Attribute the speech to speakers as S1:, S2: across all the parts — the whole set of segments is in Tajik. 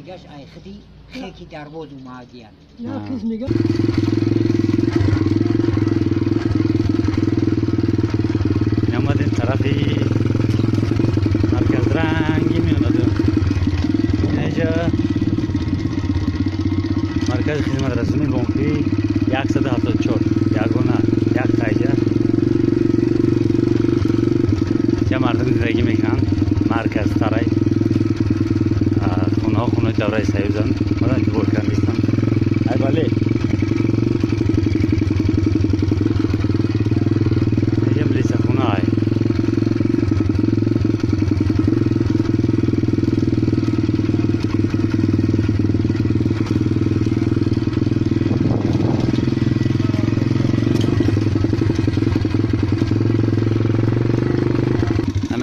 S1: Дигаш ай худи хеки дарвоз омадиян.
S2: Як кис мега.
S3: Омадем тарафи марказ ранги меонаду. Инҷа маркази хизматрасонии бонкӣ 174 ягона як тайҷа. Инҷа мардум зиндагӣ мекунанд. Марказ тарай. Хонаҳо хонаи давраи союзанд. Мана ҷубор кардистанд. Ай бале. Инҷа милисахона ай.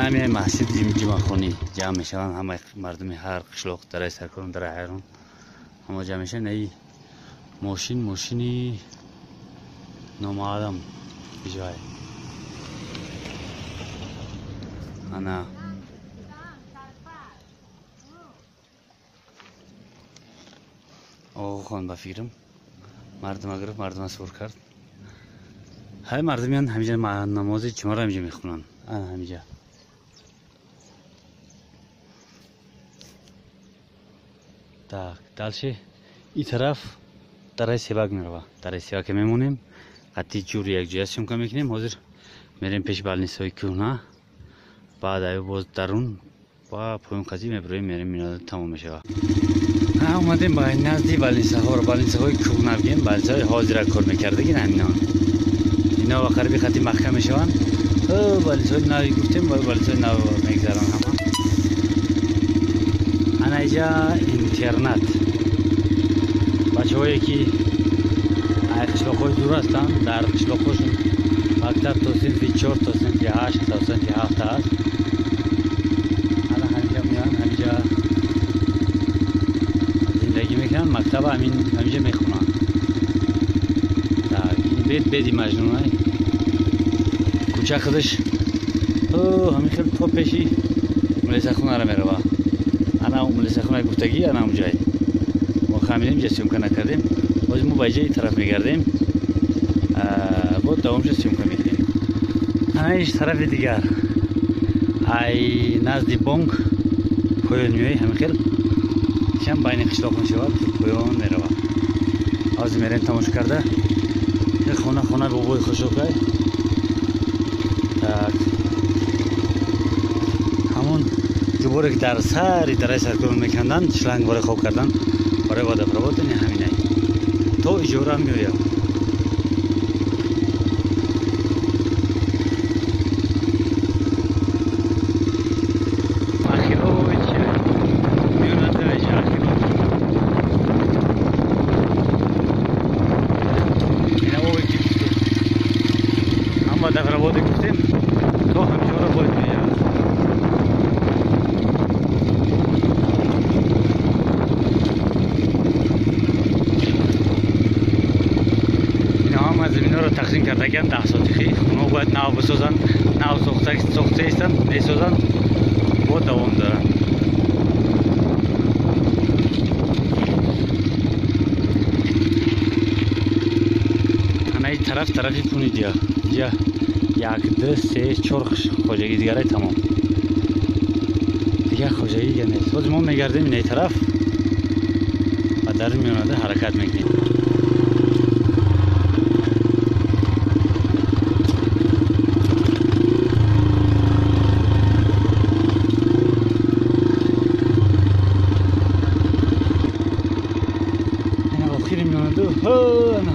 S3: Ҳамин масҷид ҷумъахонӣ ҷамъ мешаванд ҳамаи мардуми ҳар қишлоқ, дараи Саркорон, дараи Ҳайрон ҳама ҷамъ мешаванд. Наи мошин, мошини номаълум иҷои. Ана Оғохон ба фикрам мардума гирифт, мардума сур кард. Ҳай мардумиён ҳамиҷа намози ҷумъаро ҳамиҷа мехонанд. Ана ҳамиҷа. Так, дальше и тараф дараи Себак мерава. Дараи Себака мемонем. Қатъи ҷур якҷоя съёмка мекунем. Ҳозир мерем пеши балнисҳои кӯҳна. Баъд аю боз дарун ба поён қазӣ мебироем, мерем минода тамом мешава. Омадем ба назди балнисаҳоро, балнисаҳои кӯҳна бигем, балнисаҳои ҳозира кор мекардагин ҳамино. Ино ба қариби қатъи маҳкам мешаванд. Балнисаҳои нави гуфтем, балнисаҳои нав мегзаранд ҳама. Ана иҷа интернат. Бачаҳое ки ай қишлоқҳои дур ҳастанд, дар қишлоқҳошон мактаб то синфи 4, то синфи 8, то синфи 7 аст. Ана ҳамиҷа меоянд, ҳамиҷа зиндагӣ мекунанд, мактаба ҳамиҷа мехонанд. Так, ин бед беди Маҷнунай. Кӯча худаш ҳамин хел то пеши милисахонаро мерава. Ана милисахонаи гуфтагӣ, ана ҳамҷай. Мо хамидем, ҷа съёмка накардем. Ҳозир мо ба ҷаи тараф мегардем. Бо давомша съёмка мекунем. Ана иш тарафи дигар. Ай назди бонк поён меои ҳамин хел. Ишам байни қишлоқ мешавад, поён мерава. Ҳозир мерем тамошо карда. Хона хона бобои хушокай. Так. Ҳамон ҷуборе ки дар сари дараи Саркорон меканданд, шланг барои хоб кардан, барои водопровод, ин ҳаминай. То иҷора меояд. Ҳам водопроводе гуфтем, то ҳамҷоро бояд меояд. Заминҳоро тақсим кардагианд 10 сотихӣ. Онҳо бояд нав бисозанд, нав сохта истанд, месозанд, бо давом доранд. Ана ин тараф тарафи Пунидия. Инҷа 1, 2, 3, 4 хоҷагии дигарай тамом. Дигар хоҷагии дигар нест. Ҳозир мо мегардем ин тараф ва дар миёнада ҳаракат мекунем.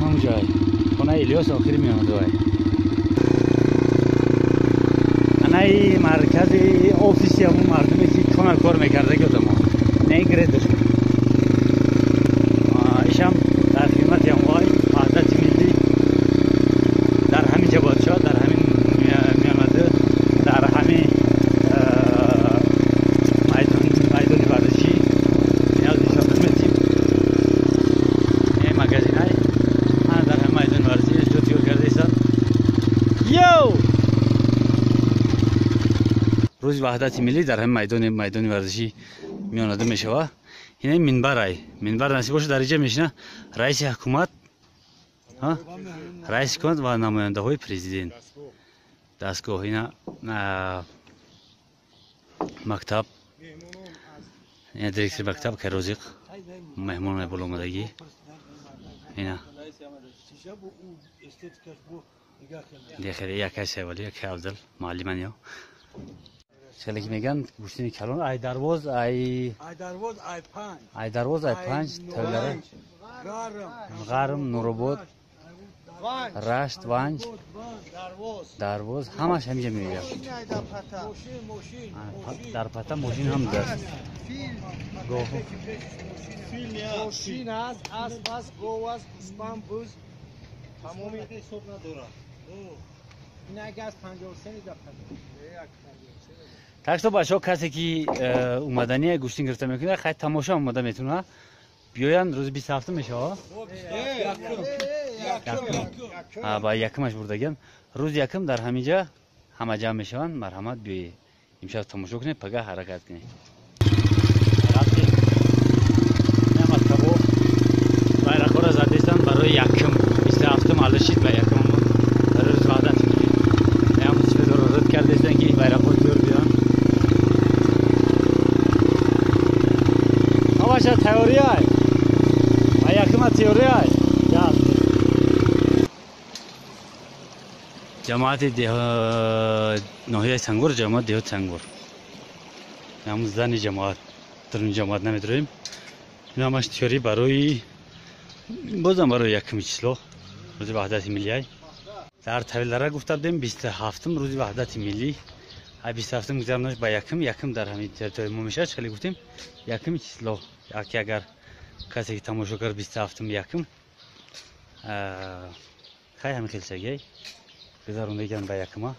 S3: Ҳамҷой хонаи Илёс охири меомадуай. Анаи маркази офиси ҳамун мардуме ки кона кор мекардаги одамо. Не гредер. Ишам дар хидмати ҳамвой ваҳдати миллӣ дар ҳамин ҷа бояд шавад, дар ҳамин меомаду, дар ҳамин майдони варзишӣ ниёз нишон метим. Магазинай ана дар ҳамин майдони варзишӣ ҷо тиёр кардаистанд. Йоу! Рӯзи ваҳдати миллӣ дар ҳамин майдони варзишӣ меомада мешавад. Ина минбар ай. Минбар насиб бошад дар инҷа мешина раиси ҳукумат, раиси ҳукумат ва намояндаҳои президент. Дастгоҳ ина мактаб, ина директори мактаб Карозиқ, меҳмон мебол омадагӣ. Ина дехеле якай севали, якай Абдул муаллиман ё. Хеле ки меган гӯштини калон ай дарвоз ай
S2: дарвоз ай панҷ,
S3: ай дарвоз ай панҷ тавлара Ғарм, Нуробод, Рашт, Ванҷ, Дарвоз ҳамаш ҳаминҷа меояд. Дар пата мошин ҳам даст. Гоҳ
S2: мошин аст, асп аст, гов аст, гӯсфанд, буз, тамоми ҳисоб надорад. Ин аг аз 53 дар пата.
S3: Так что бачаҳо, касе ки омадания гӯштин гирифта мекунад, хай тамошо омада метавонад. Биёянд, рӯзи 27 мешавад? Ба якумаш бурдагиам. Рӯзи якум дар ҳаминҷа ҳама ҷамъ мешаванд. Марҳамат, биёед. Имшаб тамошо кунед, пага ҳаракат кунед. Рафтем. Мактабо байрақҳоро задестанд барои якум. 27 алишид ба якум барои рӯзи ваҳдати миллӣ. Ям сифедоро рад кардестанд ки байрақҳо зӯр биёнд. Ҳамаша тайёрӣ ай. Ба якума тайёрӣ ай. Ҷамоати ноҳияи Сангвор, ҷамоат деҳоти Сангвор. Ҳамун зани ҷамоат, даруни ҷамоат намедроем. Ин ҳамаш тиёрӣ барои бозам барои якуми число, рӯзи ваҳдати миллиай. Дар тавилара гуфта будем 27-м рӯзи ваҳдати миллӣ. Ай 27-м гузаронаш ба якум, якум дар ҳамин территорияи мо мешавад, хеле гуфтем якуми число. Яке агар касе ки тамошо кард 27-м якум, хай ҳамин хел шагиай гузарондагиан ба якума.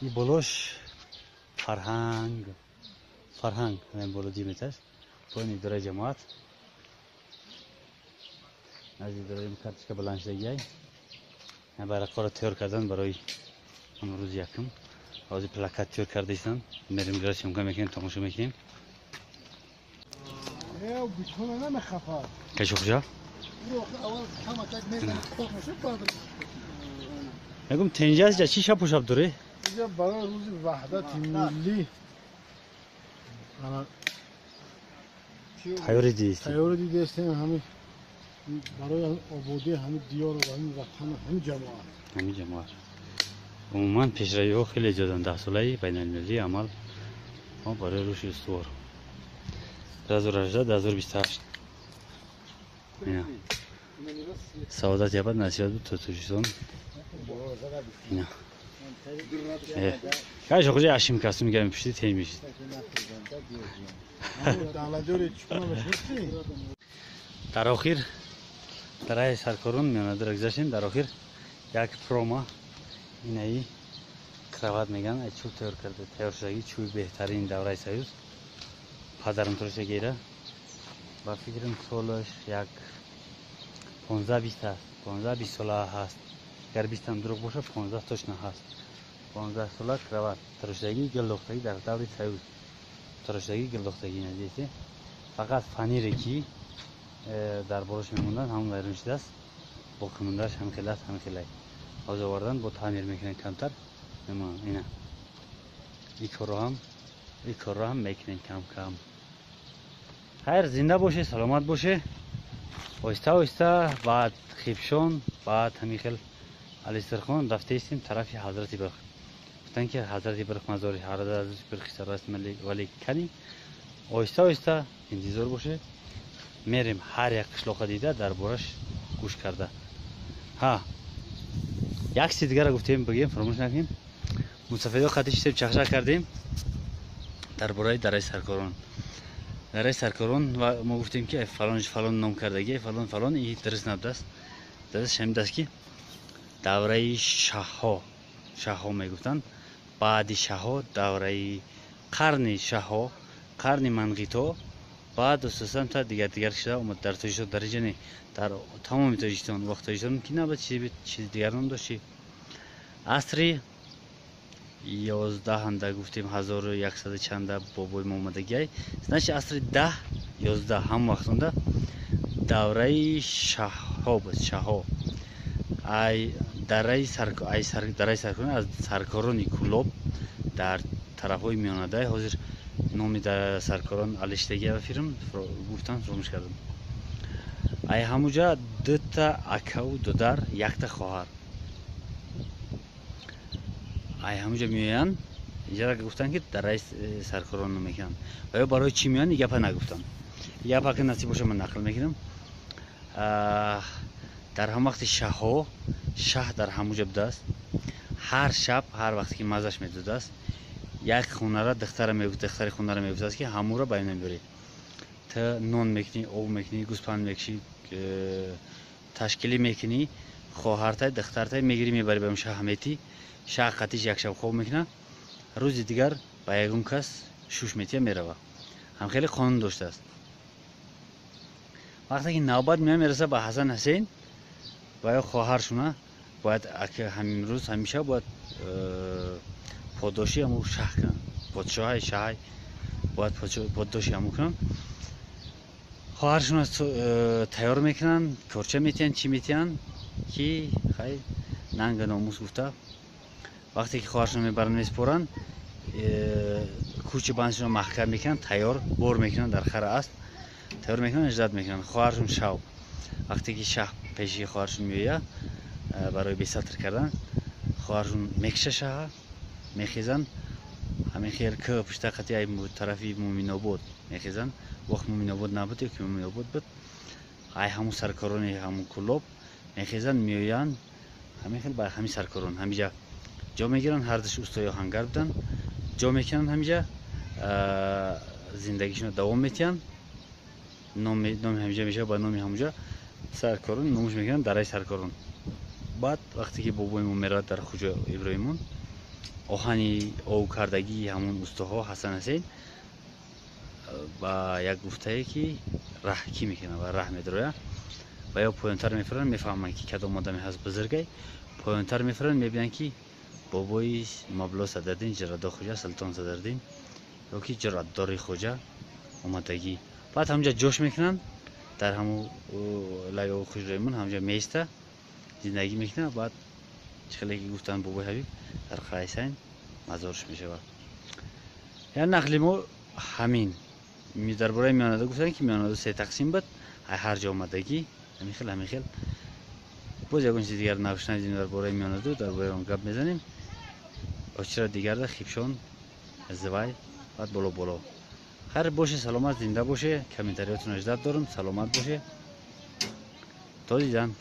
S3: И болош фарҳанг, фарҳанг ҳамин боло диметаш, поёни идораи ҷамоат. Назди идораи карточка баланд шудагиай. Байрақҳоро тайёр кардан барои ҳамон рӯзи якум. Ҳозир плакат тайёр кардаистанд. Мерем гира съёмка мекунем, тамошо мекунем. Кашохҷа? Мегум тенҷа аст, чӣ шабу шаб дорӣ?
S2: Инҷа барои рӯзи ваҳдати миллӣ
S3: тайёрӣ дидистем.
S2: Тайёрӣ дидистем ҳамин барои ободии ҳамин диёр ва ҳамин ватан, ҳамин ҷамоат.
S3: Ҳамин ҷамоат. Умуман пешравиҳо хеле зиёданд. Даҳсолаи байналмилалии амал мо барои рушди устувор. 2018 2028. Саодат ябад насиҳат буд то Тоҷикистон. Ина. Кай шохуҷа ашим кастум гами пушти тей мешид. Дар охир дараи Саркорон миёнадара гузаштем. Дар охир як прома инаи крават меган, ай чӯб тайёр карда, тайёр шудагӣ чӯби беҳтарин давраи Союз. Падарам турошагира. Ба фикрам солаш як 15-20 аст. 15-20 сола ҳаст. Агар 20 ҳам дурӯғ бошад, 15 точно ҳаст. 15 сола крават тарошидагӣ, гилдохтагӣ дар даври Союз. Тарошидагӣ, гилдохтагӣ надидед. Фақат фанире ки дар болош мемонданд, ҳамон вайрон шудааст. Боқимондааш ҳамин хел аст, ҳамин хелай. Ҳозир овардан бо таъмир мекунанд камтар. Ина. Ин корро ҳам мекунем кам-кам. Хайр, зинда боше, саломат боше. Оҳиста оҳиста баъд Хибшон, баъд ҳамин хел Алистерхон рафтаистем тарафи Ҳазрати Бирх. Гуфтанд ки Ҳазрати Бирх мазори Ҳазрати Бирх сараст, вале кани оҳиста оҳиста интизор боше. Мерем ҳар як қишлоқа дида дар бораш гӯш карда. Ҳа, як чизи дигарро гуфтем, бигем, фаромӯш накунем. Мусафедо қати шитем чахчах кардем дар бораи дараи Саркорон. Дараи Саркорон ва мо гуфтем ки фалон фалон ном кардагӣ, фалон фалон, и дуруст набудааст. Дуруст ҳамин аст ки давраи шаҳҳо, шаҳҳо мегуфтанд. Баъди шаҳҳо давраи қарни шаҳҳо, қарни манғито, баъд асосан та дигар дигар шуда омад дар Тоҷикистон, дар инҷа не, дар тамоми Тоҷикистон. Вақт Тоҷикистон ки набуд, чизи дигар ном дошт. Асри 11 гуфтем 1100 чанда бобои мо омадагиай. Значит, асри 10 11 ҳам вақтонда давраи шаҳҳо буд, шаҳҳо. Ай дараи саркорон аз саркорони Кӯлоб дар тарафҳои миёнадай, ҳозир номи саркорон алиштагия фирм гуфтан фуромӯш кардам. Ай ҳамуҷа дута акаву дудар, якта хоҳар. Ай ҳамуҷа меоянд, инҷара гуфтанд, ки дараи саркорон мекунанд. Ва ё барои чӣ меоянд, гапа нагуфтанд. Гапа ки насиб боша, ман нақл мекунам. Дар ҳам вақти шаҳҳо, шаҳ дар ҳамуҷа будааст. Ҳар шаб, ҳар вақте ки маззаш медодааст, як хонара духтара мегуфт, духтари хонара мегуфтааст, ки ҳамура ба ина мебарӣ. Ту нон мекунӣ, об мекунӣ, гӯспанд мекушӣ, ташкилӣ мекунӣ, хоҳартай, духтартай мегирӣ, мебарӣ ба шаҳ метӣ. Шаҳ қатиш як шаб хоб мекунад, рӯзи дигар ба ягон кас шуш метия, мерава. Ҳам хеле қонун доштааст. Вақте ки навбат меояд, мераса ба Ҳасан Ҳусейн ва ё хоҳаршуна, бояд ҳамин рӯз ҳамеша бояд подоши ҳаму шаҳ кунанд. Подшоҳай шаҳай бояд подоши ҳаму кунанд. Хоҳаршуна тайёр мекунанд, корча метиҳанд, чӣ метиҳанд, ки хай нанга номус гуфта. Вақте ки хоҳаршуна мебаранд, месупоранд, кӯчи бандшуна маҳкам мекунанд, тайёр бор мекунанд, дар хара асп тайёр мекунанд, иждат мекунанд. Хоҳаршун шав вақте ки шаҳ пеши хоҳаршун меояд барои бесатр кардан, хоҳаршун мекша шаҳа, мехезанд, ҳамин хел к пушта қати ай тарафи Муминобод мехезанд. Вақт Муминобод набуд ё ки Муминобод буд, ай ҳамун саркорони ҳамун Кӯлоб мехезанд, меоянд, ҳамин хел ба ҳамин саркорон ҳамиҷа ҷо мегиранд. Ҳардуш устои оҳангар буданд, ҷо мекунанд, ҳамиҷа зиндагишонро давом метиҳанд. Номи ҳамиҷа мешавад ба номи ҳамуҷа саркорон, номуш мекунанд дараи саркорон. Баъд вақте ки бобои мо меравад дар Хуҷа Иброҳимон, оҳани ов кардагии ҳамун устоҳо Ҳасан Ҳусейн ба як гуфтае, ки раҳ кӣ мекунад ва раҳ медарояд, ва ё поёнтар мефуранд, мефаҳманд, ки кадом одаме ҳаст бузургай. Поёнтар мефуранд, мебинанд, ки бобои Мабло Садриддин, Ҷараддор Хоҷа, Султон Садриддин ё ки Ҷараддори Хоҷа омадагӣ. Баъд ҳамҷа ҷош мекунанд, дар ҳамун лаби Хуҷраимон ҳамҷа меиста, зиндагӣ мекунад. Баъд чӣ хеле ки гуфтанд бобои Ҳабиб, дар Қайсайн мазорш мешавад. Яъне нақли мо ҳамин. Дар бораи миёнада гуфтанд, ки миёнада се тақсим буд, ҳар ҷо омадагӣ, ҳамин хел, ҳамин хел. Боз ягон чизи дигар нашунавидем дар бораи миёнаду, дар бораи он гап мезанем. Очира дигарда Хибшон, Звай, баъд боло боло. Хайр боше, саломат, зинда боше. Комментариётонро ждать дорам. Саломат боше. То дидан.